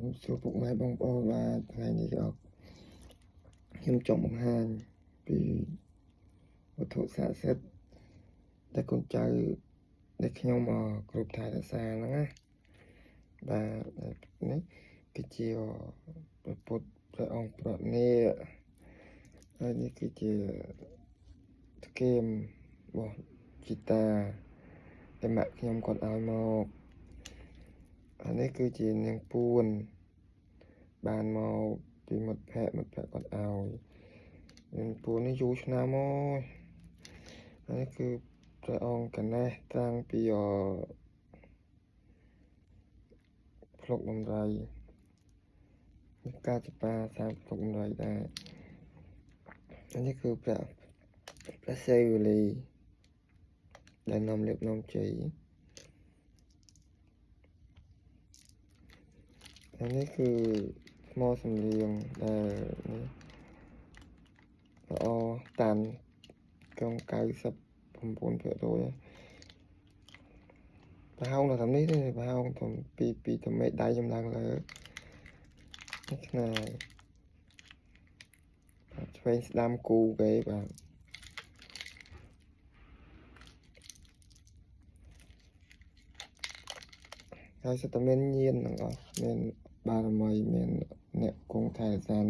សួរពុកម៉ែបងប្អូនបាទថ្ងៃនេះក៏ខ្ញុំចង់បង្ហាញពីវត្ថុស័ក្តិសិទ្ធិដែលកូនចៅដែលខ្ញុំគ្រប់ថែរក្សាហ្នឹងណាបាទនេះគឺជាព្រះពុទ្ធព្រះអង្គប្រណិហើយនេះគឺជាធ្គមរបស់ជីតាដែលម៉ាក់ខ្ញុំគាត់ឲ្យមកអានេះគឺជានាងពួនបានមកពីមិត្តភ័ក្តិមិត្តភ័ក្តិគាត់ឲ្យនាងពួននេះយូរឆ្នាំហើយអានេះគឺព្រះអង្គកណេះតាំងពីអផ្លុកដំរីនេះការចបាសាផ្លុកដំរីដែរអានេះគឺព្រះព្រះសេវលីដែលនាំលៀបនាំជ័យអានេះគឺថ្មសំលៀងដែលនេះល្អតាន់កង99%ប្រហោងដល់តាមនេះទេប្រហោងទៅពីពីតមេដៃខ្ញុំឡើងលើនេះខ្នាយបាទឆ្វេងស្ដាំគូគេបាទហើយសិតតែមានញៀនទាំងអស់មានបារមីមានអ្នកគង់ថែរក្សានៅ